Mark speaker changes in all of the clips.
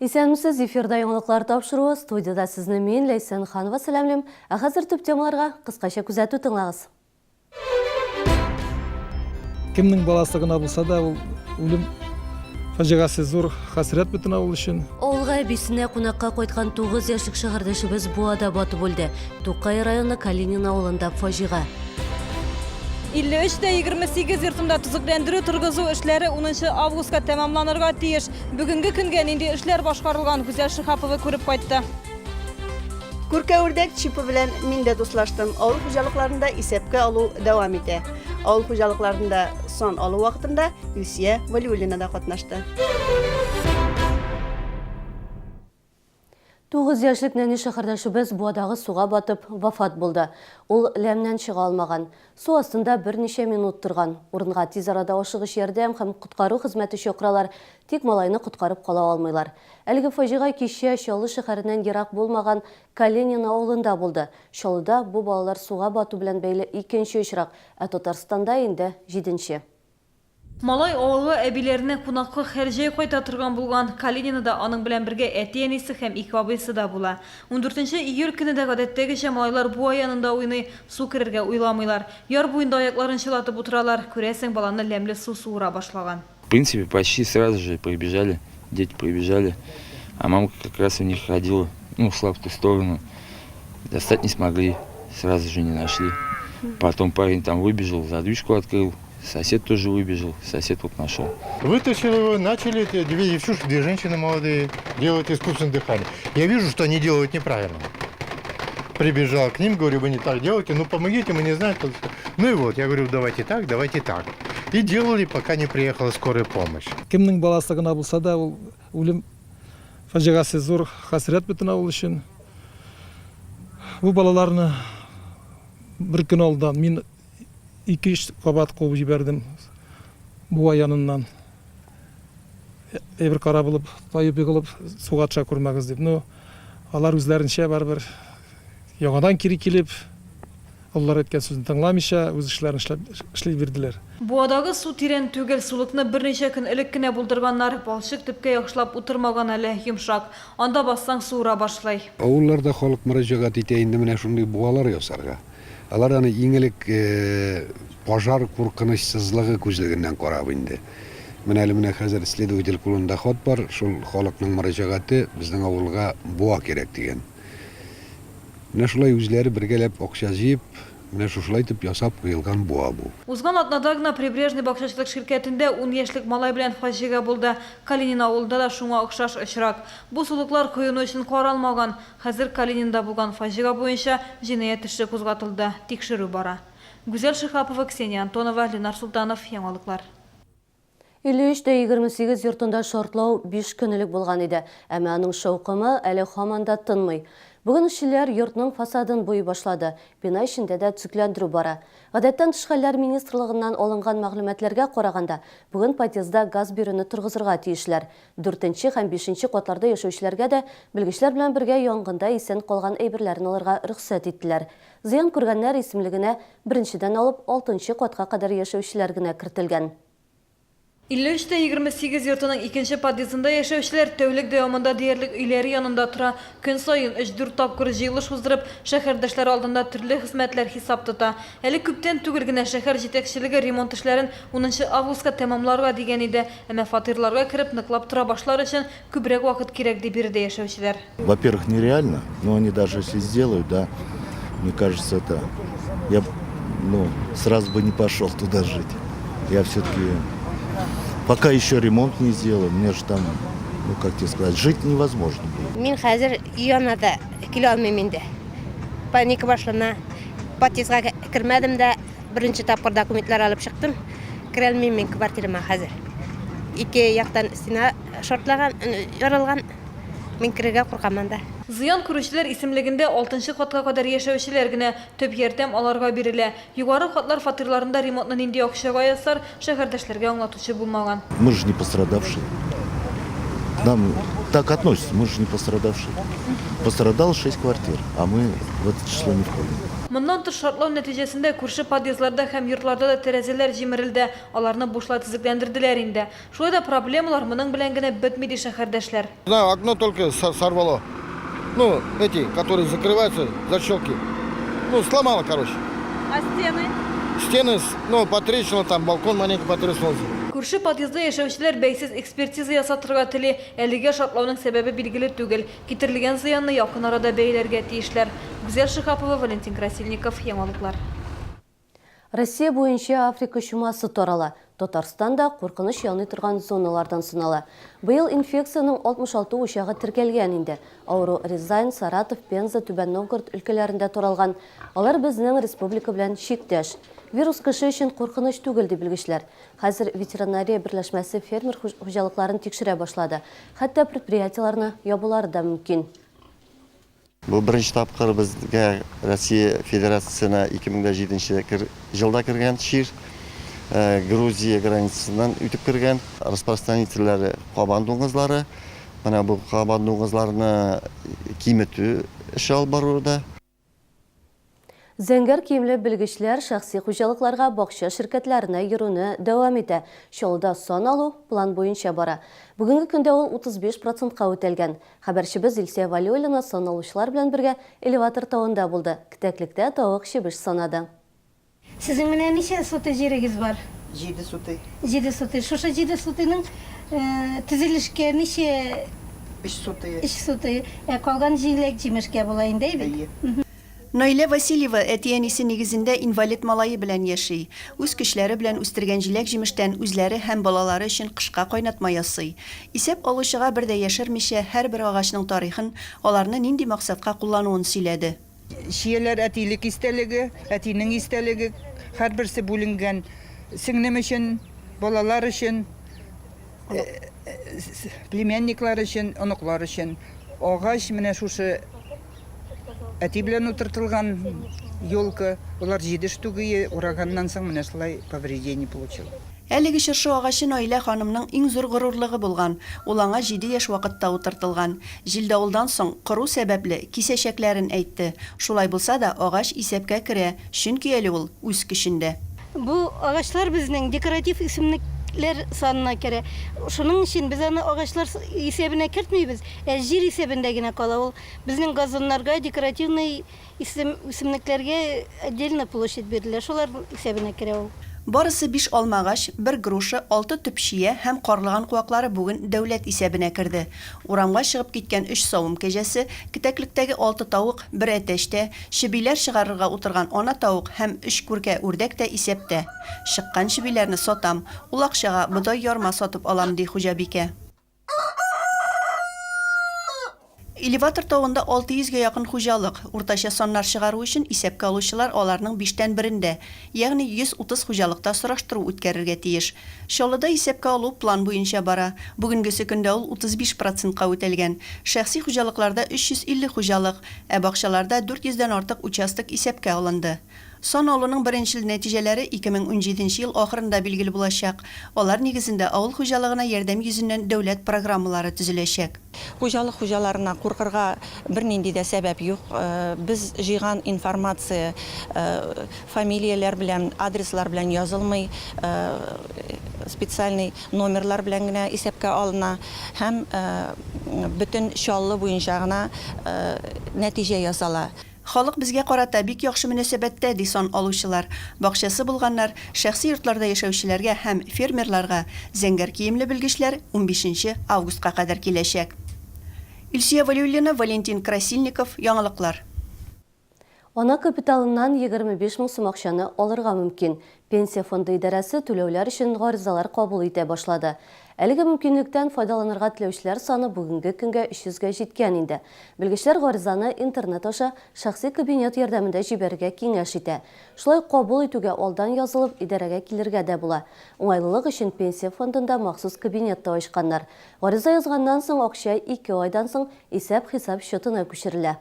Speaker 1: Исәнмесез, эфирда яңалыклар тапшыруы, студиядә сезне мин, Ләйсән Ханова сәламлим. Ә хәзер төп темаларга кыскача күзәтү тыңлагыз.
Speaker 2: Кемнең баласы гына булса да, ул үлем фаҗигасе зур хәсрәт бөтен авыл өчен.
Speaker 1: Авылга әбисенә кунакка кайткан 9 яшьлек шәһәрдәшебез буада батып үлде. Тукай районы Калинин авылында фаҗига.
Speaker 3: 53 тә 28 йортында төзекләндерү-торгызу эшләре унынчы августка тәмамланырга тиеш. Бүгенге көнгә нинди эшләр башкарылган, Гүзәл Шиһапова күреп кайтты.
Speaker 4: Күркә үрдәк чипы белән мин дә дуслаштым. Авыл хуҗалыкларында исәпкә алу дәвам итә. Авыл хуҗалыкларында сан алу вакытында Илсия Вәлиуллина да катнашты.
Speaker 1: 9 яшьлек нәни шәһәрдәшебез буадагы суга батып, вафат булды. Ул ләмнән чыга алмаган. Су астында берничә минут торган. Урынга тиз арада ашыгыч ярдәм һәм коткару хезмәте чакыралар, тик малайны коткарып кала алмыйлар. Әлеге фаҗига кичә Чаллы шәһәреннән ерак булмаган Калинино авылында булды. Чаллыда бу балалар суга бату белән бәйле икенче очрак, ә Татарстанда инде җиденче.
Speaker 3: Малай авылга әбиләренә кунакка һәр җәй кайта торган булган. Калининода аның белән бергә әти-әнисе һәм ике абыйсы да була. Ундүртенче июль көне дә гадәттәгечә малайлар буа янында уйный, су керергә уйламыйлар. Яр буенда аякларын чылатып утыралар. Күрәсең, баланы ләмле су суыра башлаган.
Speaker 5: В принципе, почти сразу же прибежали, дети прибежали, а мамка как раз у них ходила, ну, шла в ту сторону, достать не смогли, сразу же не нашли. Потом парень там выбежал, задвижку открыл, Сосед тоже выбежал, сосед вот нашел.
Speaker 6: Вытащил его, начали две девчушки, две женщины молодые делать искусственное дыхание. Я вижу, что они делают неправильно. Прибежал к ним, говорю, вы не так делаете, ну помогите, мы не знаем. Ну и вот, я говорю, давайте так, давайте так. И делали, пока не приехала скорая помощь.
Speaker 2: Кемнең баласы гына булса да, ул үлем фаҗигасе зур хәсрәт бөтен авыл өчен. Бу балаларны бер көн алдан мин Ике-өч кабат куып җибәрдем буа яныннан. Әйбер кара булып, таеп егылып, суга төшә күрмәгез дип. Ну, алар үзләренчә барыбер яңадан кире килеп, олылар әйткән сүзне тыңламыйча, үз эшләрен эшләп эшли бирделәр.
Speaker 3: Буадагы су тирән түгел, сулыкны берничә көн элек кенә булдырганнар. Балчык төпкә яхшылап утырмаган әле, йомшак. Анда бассаң, суыра башлый.
Speaker 7: Авылларда халык мөрәҗәгать итә инде менә шундый буалар ясарга. Алар аны иң элек пожар куркынычсызлыгы күзлегеннән карап инде. Менә әле менә хәзер следователь кулында хат бар, шул халыкның мөрәҗәгате, безнең авылга буа кирәк дигән. Менә шулай үзләре бергәләп акча җыеп, менә шушылай итеп ясап куелган буа бу.
Speaker 3: Узган атнада гына Прибрежный бакчачылык ширкәтендә ун яшьлек малай белән фаҗига булды. Калинино авылында да шуңа охшаш очрак. Бу сулыклар коену өчен каралмаган. Хәзер Калининда булган фаҗига буенча җинаять эше кузгатылды, тикшерү бара. Гүзәл Шиһапова, Ксения Антонова, Ленар Солтанов, Яңалыклар.
Speaker 1: 53 тә 28 йортында шартлау биш көн элек булган иде, әмма аның шаукымы әле һаман да тынмый. Бүген эшчеләр йортның фасадын буйый башлады, бина эчендә дә төзекләндерү бара. Гадәттән тыш хәлләр министрлыгыннан алынган мәгълүматларга караганда, бүген подъездда газ бирүне торгызырга тиешләр. Дүртенче һәм бишенче катларда яшәүчеләргә дә белгечләр белән бергә янгында исән калган әйберләрен алырга рөхсәт иттеләр. Зыян күргәннәр исемлегенә беренчедән алып алтынчы катка кадәр яшәүчеләр генә кертелгән.
Speaker 3: 53 тә 28 йортының икенче подъездында яшәүчеләр тәүлек дәвамында диярлек өйләре янында тора. Көн саен өч-дүрт тапкыр җыелыш уздырып, шәһәрдәшләр алдында төрле хезмәтләр хисап тота. Әле күптән түгел генә шәһәр җитәкчелеге ремонт эшләрен унынчы августка тәмамларга дигән иде. Әмма фатирларга кереп ныклап тора башлар өчен күбрәк вакыт кирәк, ди биредә яшәүчеләр.
Speaker 8: Во-первых, нереально, но они даже если сделают, да, мне кажется, это я, ну, сразу бы не пошел туда жить. Я все-таки пока еще ремонт не сделаю, мне же там, ну, как тебе сказать, жить невозможно будет.
Speaker 9: Мин хәзер өй янына да килә алмыйм инде. Паника башлана. Подъездга кермәдем дә, Беренче тапкыр документлар алып чыктым. Керәлмим мин квартирама хәзер. Ике яктан стена шартлаган, ярылган. Мин керергә куркам анда.
Speaker 3: Зыян күрүчеләр исемлегендә алтынчы катка кадәр яшәүчеләр генә. Төп ярдәм аларга бирелә. Югары катлар фатирларында ремонтны нинди акчага ясар, шәһәрдәшләргә аңлатучы булмаган.
Speaker 8: Мы же не пострадавшие. К нам так относятся, мы же не пострадавшие. Пострадало шесть квартир, а мы в это число не входим.
Speaker 3: Моннан тыш, шартлау нәтиҗәсендә күрше подъездларда һәм йортларда да тәрәзәләр җимерелде, аларны бушлай төзекләндерделәр инде. Шулай да проблемалар моның белән генә бетми, ди шәһәрдәшләр.
Speaker 10: Знаю, окно только сорвало. Ну, эти, которые закрываются, защелки. Ну, сломало, короче.
Speaker 3: А стены?
Speaker 10: Стены, ну, потрещина, там балкон маленько потреснулся.
Speaker 3: Күрше подъездда яшәүчеләр бәйсез экспертиза ясатырга тели. Әлегә шартлауның сәбәбе билгеле түгел. Китерелгән зыянны якын арада бәяләргә тиешләр. Гүзәл Шиһапова, Валентин Красильников, Яңалыклар.
Speaker 1: Россия буенча Африка чумасы тарала. Татарстан да куркыныч яный торган зоналардан санала. Быел инфекциянең 66 учагы теркәлгән инде. Авыру Рязань, Саратов, Пенза, Түбән Новгород өлкәләрендә таралган. Алар безнең республика белән чиктәш. Вирус кеше өчен куркыныч түгел, ди белгечләр. Хәзер ветеринария берләшмәсе фермер хуҗалыкларын тикшерә башлады. Хәтта предприятиеләрне ябулары да мөмкин.
Speaker 11: Бу беренче тапкыр безгә Россия Федерациясенә 2007 нче елда кергән чир, Грузия границасыннан үтеп кергән. Распространительләре кабан дуңгызлары. Менә бу кабан дуңгызларны киметү эше алып баруда.
Speaker 1: Зәңгәр киемле белгечләр шәхси хуҗалыкларга, бакча ширкәтләренә йөрүне дәвам итә. Чаллыда сан алу план буенча бара. Бүгенге көндә ул 35 процентка үтәлгән. Хәбәрчебез Илсөя Вәлиуллина сан алучылар белән бергә элеватор тавында булды, кетәклектә тавык-чебеш санады.
Speaker 12: Сезнең менә ничә сутый җирегез бар?
Speaker 13: Җиде сутый.
Speaker 12: Җиде сутый. Шушы җиде сутыйның төзелешкә ничә?
Speaker 13: Өч сутые.
Speaker 12: Өч сутые. Ә калган җиләк-җимешкә була инде, әй бит?
Speaker 13: Әйе.
Speaker 4: Наилә Васильева әти-әнисе нигезендә инвалид малае белән яши. Үз көчләре белән үстергән җиләк-җимештән үзләре һәм балалары өчен кышка кайнатма ясый. Исәп алучыга бер дә яшермичә, һәрбер агачның тарихын, аларны нинди максатка куллануын сөйләде.
Speaker 13: Чияләр әтилек истәлеге, әтинең истәлеге, һәрберсе бүленгән. Сеңлем өчен, балалар өчен, племянниклар өчен, оныклар өчен. Агач менә шушы әти белән утыртылган елка, болар җиде штугые, ураганнан соң менә шулай повреждение получил.
Speaker 4: Әлеге чыршы агачы Наилә ханымның иң зур горурлыгы булган. Ул аңа җиде яшь вакытта утыртылган. Җил-давылдан соң, кору сәбәпле, кисәчәкләрен әйтте. Шулай булса да, агач исәпкә керә, чөнки әле ул үз көчендә.
Speaker 12: Бу агачлар безнең декоратив үсемлекләр санына керә. Шуның өчен без аны агачлар исәбенә кертмибез, ә җир исәбендә генә кала. Ул безнең газоннарга, декоративный Исем, үсемлекләргә отдельно площадь бирелә, шулар исәбенә керә ул.
Speaker 4: Барысы биш алмагач, бер груша, алты төп чия һәм карлыган куаклары бүген дәүләт исәбенә керде. Урамга чыгып киткән өч савым кәҗәсе, кетәклектәге алты тавык, бер әтәч тә, чебиләр чыгарырга утырган ана тавык һәм өч күркә үрдәк тә исәптә. Чыккан чебиләрне сатам, ул акчага бодай-ярма сатып алам, ди хуҗабикә. Элеватор тавында 600 гә якын хуҗалык. Уртача саннар чыгару өчен исәпкә алучылар аларның биштән берендә, ягъни 130 хуҗалыкта сораштыру үткәрергә тиеш. Чаллыда исәпкә алу план буенча бара. Бүгенгесе көндә ул 35 процентка үтәлгән. Шәхси хуҗалыкларда 350 хуҗалык, ә бакчаларда 400 дән артык участок исәпкә алынды. Сан алуның беренчел нәтиҗәләре 2017 нче ел ахырында билгеле булачак. Алар нигезендә авыл хуҗалыгына ярдәм йөзеннән дәүләт программалары төзеләчәк.
Speaker 14: Хуҗалык хуҗаларына куркырга бернинди дә сәбәп юк. Без җыйган информация фамилияләр белән, адреслар белән язылмый, специальный номерлар белән генә исәпкә алына һәм бөтен Чаллы буенча гына нәтиҗә ясала.
Speaker 4: Халык безгә карата бик яхшы мөнәсәбәттә, ди сан алучылар. Бакчасы булганнар, шәхси йортларда яшәүчеләргә һәм фермерларга зәңгәр киемле белгечләр унбишенче августка кадәр киләчәк. Илсөя Вәлиуллина, Валентин Красильников, Яңалыклар.
Speaker 1: Ана капиталыннан 25 мең сум акчаны алырга мөмкин. Пенсия фонды идарәсе түләүләр өчен гаризалар кабул итә башлады. Әлеге мөмкинлектән файдаланырга теләүчеләр саны бүгенге көнгә 300 гә җиткән инде. Белгечләр гаризаны интернет аша шәхси кабинет ярдәмендә җибәрергә киңәш итә. Шулай ук кабул итүгә алдан язылып, идарәгә килергә дә була. Уңайлылык өчен Пенсия фондында махсус кабинет та ачканнар. Гариза язганнан соң акча ике айдан соң исәп-хисап счетына күчерелә.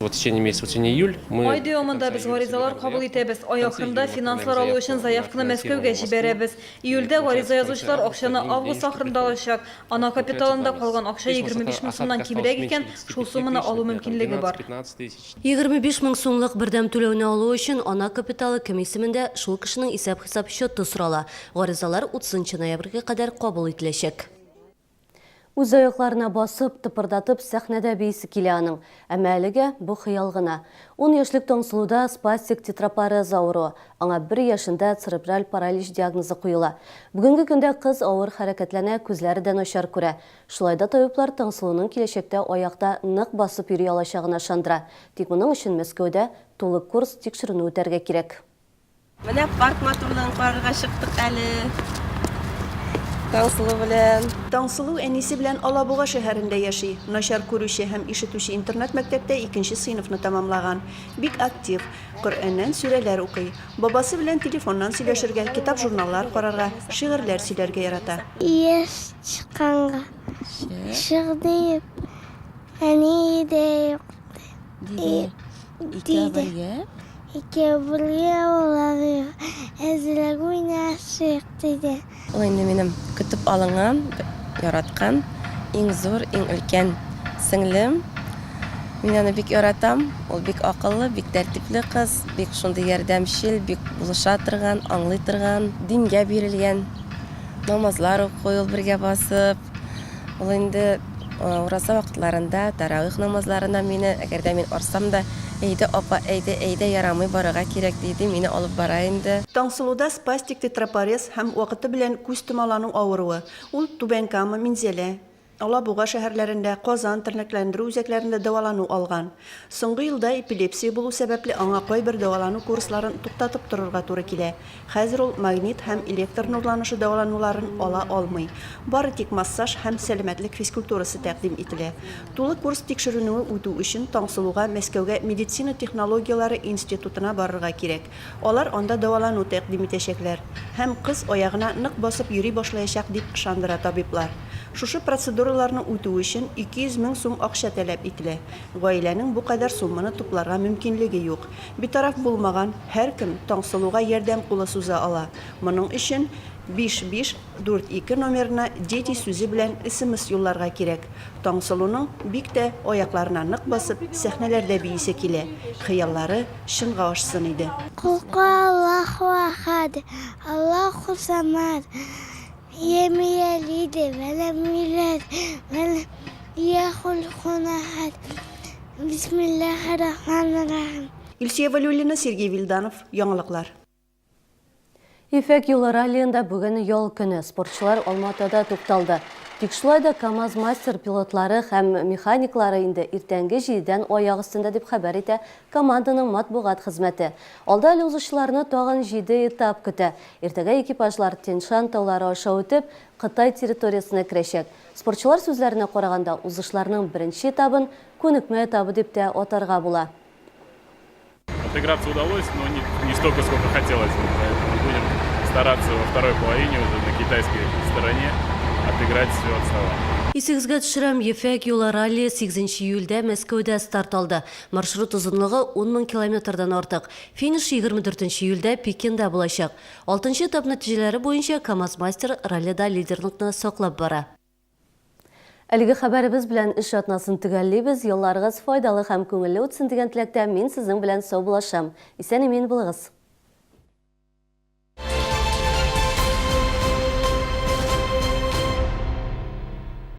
Speaker 15: Вот в течение месяца, в течение июль мы
Speaker 3: Ай дәвамында без гаризалар кабул итәбез. Ай ахырында финанслар алу өчен заявканы Мәскәүгә җибәрәбез. Июльдә гариза язучылар акчаны август ахырында алачак. Ана капиталында калган акча 25 мең сумнан кимрәк икән, шул сумманы алу мөмкинлеге бар.
Speaker 1: 25 мең сумлык бердәм түләүне алу өчен ана капиталы кем исемендә, шул кешенең исәп-хисап счеты сорала. Гаризалар 30 нчы ноябрьгә кадәр кабул ителәчәк. Үз аякларына басып, тыпырдатып сәхнәдә биисе килә аның. Әмма әлегә бу хыял гына. Ун яшьлек Таңсылуда спастик тетрапарез авыруы, аңа бер яшендә церебраль паралич диагнозы куела. Бүгенге көндә кыз авыр хәрәкәтләнә, күзләре дә начар күрә. Шулай да табиблар Таңсылуның киләчәктә аякта нык басып йөри алачагына ышандыра. Тик моның өчен Мәскәүдә тулы курс тикшеренү үтәргә кирәк.
Speaker 16: Менә парк матурлыгын карарга чыктык әле Таңсылу белән.
Speaker 4: Таңсылу әнисе белән Алабуга шәһәрендә яши. Начар күрүче һәм ишетүче интернат-мәктәптә икенче сыйныфны тәмамлаган. Бик актив. Коръәннән сүрәләр укый. Бабасы белән телефоннан сөйләшергә, китап-журналлар карарга, шигырьләр сөйләргә ярата.
Speaker 17: Еш чыкканга чык диеп, әни дә юк
Speaker 16: Диде. Икәү бергә?
Speaker 17: Икәү бергә аларга әзрәк уйнашыйк, диде.
Speaker 16: Ул инде минем көтеп алынган, яраткан иң зур, иң өлкән сеңлем. Мин аны бик яратам. Ул бик акыллы, бик тәртипле кыз, бик шундый ярдәмчел, бик булыша торган, аңлый торган, дингә бирелгән. Намазлар укый ул бергә басып. Ул инде ураза вакытларында тәравих намазларына мине, әгәр дә мин арсам да, Әйдә, апа, әйдә, әйдә, ярамый, барырга кирәк, ди-ди, мине алып бара инде.
Speaker 4: Таңсылуда спастик тетрапарез һәм вакыты белән күз томалану авыруы. Ул Түбән Кама, Минзәлә, Алабуга шәһәрләрендә, Казан тернәкләндерү үзәкләрендә дәвалану алган. Соңгы елда эпилепсия булу сәбәпле аңа кайбер дәвалану курсларын туктатып торырга туры килә. Хәзер ул магнит һәм электр нурланышы дәвалануларын ала алмый. Бары тик массаж һәм сәламәтлек физкультурасы тәкъдим ителә. Тулы курс тикшеренүе үтү өчен Таңсылуга Мәскәүгә медицина технологияләре институтына барырга кирәк. Алар анда дәвалану тәкъдим итәчәкләр. Һәм кыз аягына нык басып йөри башлаячак, дип ышандыра табиблар. Шушы процедураларны үтү өчен 200 мең сум акча таләп ителә. Гаиләнең бу кадәр сумманы тупларга мөмкинлеге юк. Битараф булмаган һәркем Таңсылуга ярдәм кулы суза ала. Моның өчен 5542 номерына Дети сүзе белән смс юлларга кирәк. Таңсылуның бик тә аякларына нык басып, сәхнәләрдә биисе килә. Хыяллары чынга ашсын иде.
Speaker 17: Кулку Аллаһу әхәд, Аллаһу самад, Ләм йәлид вә ләм юләд, вә ләм якул ләһү әхәд. Бисмиллаһир-рахманир-рахим.
Speaker 4: Илсөя Вәлиуллина, Сергей Вилданов, Яңалыклар.
Speaker 1: Ефәк юлы раллиенда бүген ял көне. Спортчылар Алма-Атада тукталды. Тик шулай да КАМАЗ-мастер пилотлары һәм механиклары инде иртәнге җидедән аяк өстендә, дип хәбәр итә команданың матбугат хезмәте. Алда әле узучыларны тагын җиде этап көтә. Иртәгә экипажлар Тянь-Шань таулары аша үтеп, Кытай территориясенә керәчәк. Спортчылар сүзләренә караганда, узышларның беренче этабын күнекмә этабы дип тә атарга була.
Speaker 18: Отыграться удалось, но не, не столько, сколько хотелось бы. Поэтому будем стараться во второй половине уже на китайской стороне отыграть все отставание.
Speaker 1: Исегезгә төшерәм, Ефәк юлы раллие 8 июльдә Мәскәүдә старт алды. Маршрут озынлыгы 10 мең километрдан артык. Финиш 24 июльдә Пекинда булачак. Алтынчы этап нәтиҗәләре буенча КАМАЗ-Мастер раллида лидерлыкны саклап бара. Әлеге хәбәребез белән эш атнасын төгәллибез. Ялларыгыз файдалы һәм күңелле үтсен дигән теләктә мин сезнең белән саубуллашам. Исән-имин булыгыз!